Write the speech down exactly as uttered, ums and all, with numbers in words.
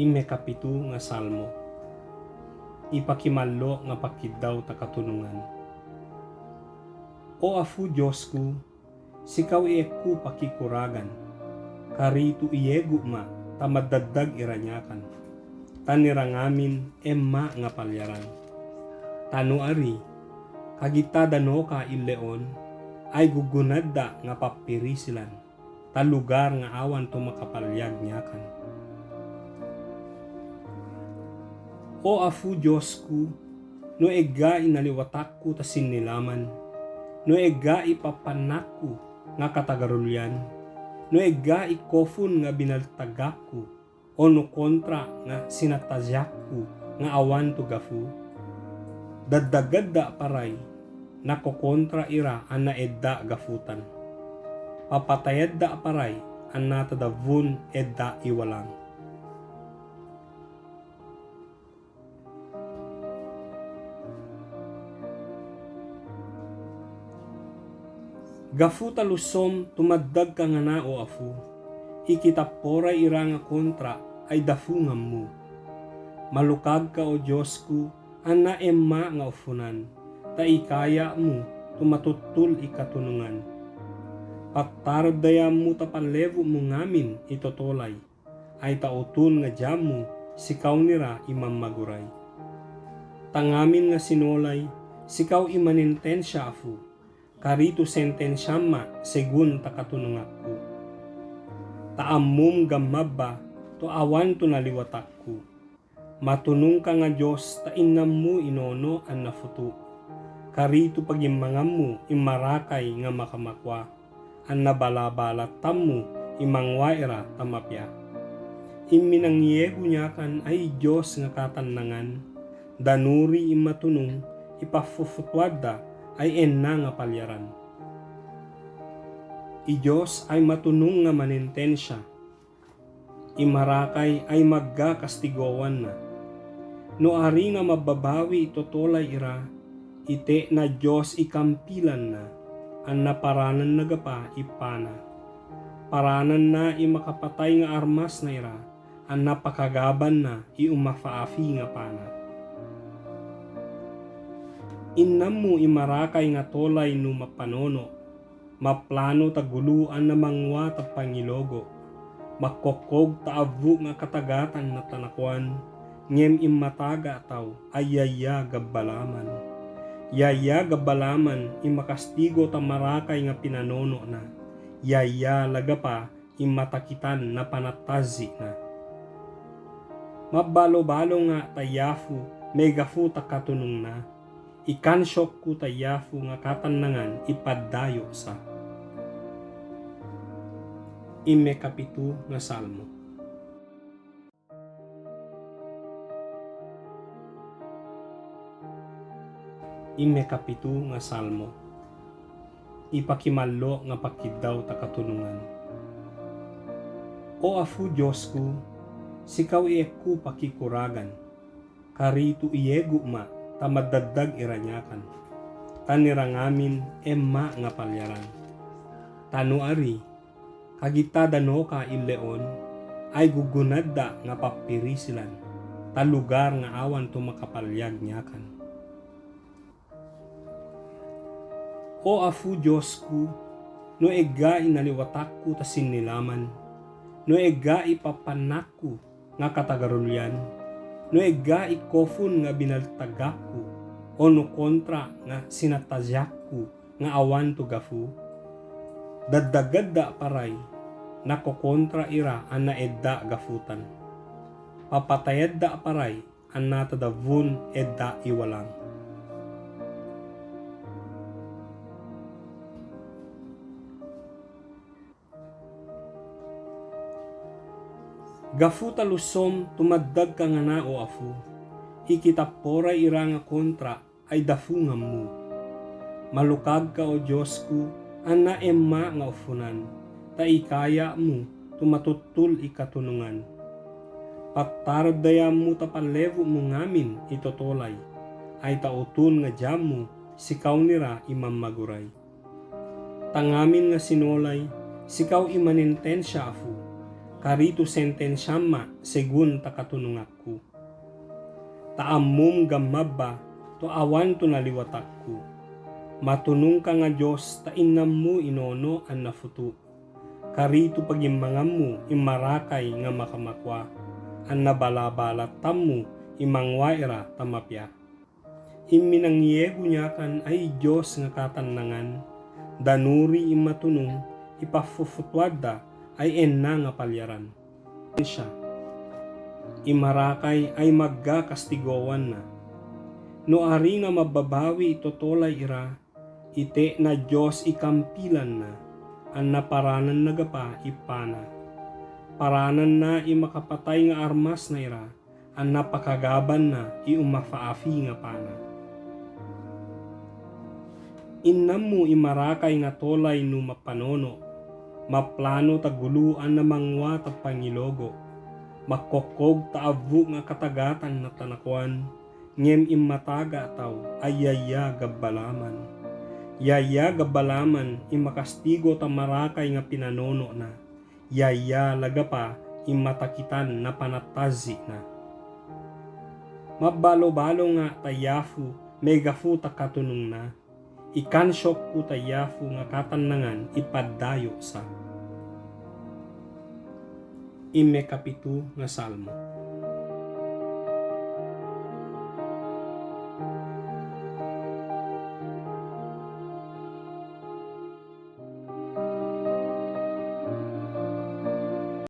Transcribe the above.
Ime kapitu nga salmo. I pakimallo nga pakiddaw ta katunungan. O Afu Diyos ku, sikaw i ekku pakikuragan. Karitu i egu ma ta madagdag i ranyakan. Tan i rangamin e ma nga palyaran. Tano ari, kagita da no ka illeon, ay gugunad da nga papirisilan ta lugar nga awan to makapalyag nyakan. O Afu Diyos ku, no egga i naliwatak ku ta sinnilaman, no egga i papanakku nga katagarulyan, no egga i kofun nga binaltagakku, ono kontra nga sinatazakku nga awan to gafu. Dadagad da paray, nakokontra ira an na edda gafutan. Papatayad da paray an na tadawun edda i walang. Gafu ta lusom to madag ka ngana o Afu, i kitaporay ira nga kontra ay dafungan mu. Malukag ka o Diyos ku, an na e ma nga ofunan, ta i kaya mu to matutul i katunungan. Patardayan mu ta palewu mu ngamin i totolay. Ay ta otun nga jamu, sikaw nira i mamagoray. Tangamin nga sinolay, sikaw i manentensya Afu. Karitu sentensya ma segun ta katunungakku. Ta amum ga maba to awan to naliwatakku. Matunung ka nga Diyos ta inam mu i nono an na futu. Karitu pagimangan mu i marakay nga makamakwa. An na balabalatan mu i mangwa ira ta mapiya. I minangiyegu nyakan ay i Diyos nga katannangan. Danuri i matunung i pafufutuad da ay enna nga palyaran. I Diyos ay matunung nga manentensya. I marakay ay magga kastigowan na. No ari nga mababawi i totolay ira, ite na Diyos i kampilan na, an na paranan na gapa i pana. Paranan na i makapatay nga armas na ira, an na pakagaban na i umafaafi nga pana. Inam mu i marakay nga tolay no mapanono, maplano ta gulu an na mangwa ta pangilogo. Makokog ta awu nga katagatan na tanakoan, ngem i mataga taw ay yaya ga balaman. Yaya ga balaman i makastigo ta marakay nga pinanono na. Yaya lagapa i matakitan na panatazi na. Mabalobalo nga ta i Afu, megafu ta katunung na. I kansok ku ta i Afu nga katannangan i padayo sa. Ime kapitu nga salmo. Ime kapitu nga salmo. I pakimallo nga pakiddaw ta katunungan. O Afu Diyos ku, sikaw i ekku pakikuragan. Karitu i egu ma ta madadag i ranyakan. Tan i rangamin e ma nga palyaran. Tano ari, kagita da no ka illeon, ay gugunad da nga papirisilan ta lugar nga awan to makapalyag nyakan. O Afu Diyos ku, no egga i naliwatakku ta sinnilaman, no egga i papanakku nga katagarulyan, no egga i kofun nga binaltagakku, ono kontra nga sinatazakku nga awan to gafu. Dadagad da paray, nakokontra ira an na edda gafutan. Papatayad da paray, an na tadawun edda i walang. Gafu ta lusom to madag ka ngana o Afu, i kitaporay ira nga kontra ay dafungan mu. Malukag ka o Diyos ku, an na e ma nga ofunan, ta i kaya mu to matutul i katunungan. Patardayan mu ta palewu mu ngamin i totolay, ay ta otun nga jamu, sikaw nira i mamagoray. Tangamin nga sinolay, sikaw i manentensya Afu. Karitu sentensiam ma' segun ta katunungakku. Ta amum ga mabba to awan to na liwatakku. Matunung ka nga Diyos ta inammu i nono an na futu. Karitu pagimangammu i marakay nga makamakwa, an na balabalatanmu i mangwa ira ta mapiya. I minangiyegu niyan kan ay i Diyos nga katannangan, danuri i matunung i pafufutuan da ay enna nga paliyaran. Siya, i marakay ay magga kastigowan na. No ari nga mababawi i totolay ira, ite na Diyos i kampilan na, an na paranan na gapa i pana. Paranan na i makapatay nga armas na ira, an na pakagaban na i umafaafi nga pana. Inammu i marakay nga tolay no mapanono, maplano ta gulu an na mangwa ta pangilogo, makokog ta avu nga katagatan na tanakowan, ngem i mataga taw ay yaya gabbalaman. Yaya gabbalaman i makastigo ta marakay nga pinanono na. Yaya lagapa i matakitan na panatazi na. Mabalobalo nga ta yafu, megafu ta katunung na. I kansokku ta yafu nga katannangan i padayo sa. I mekapitu nga salmo.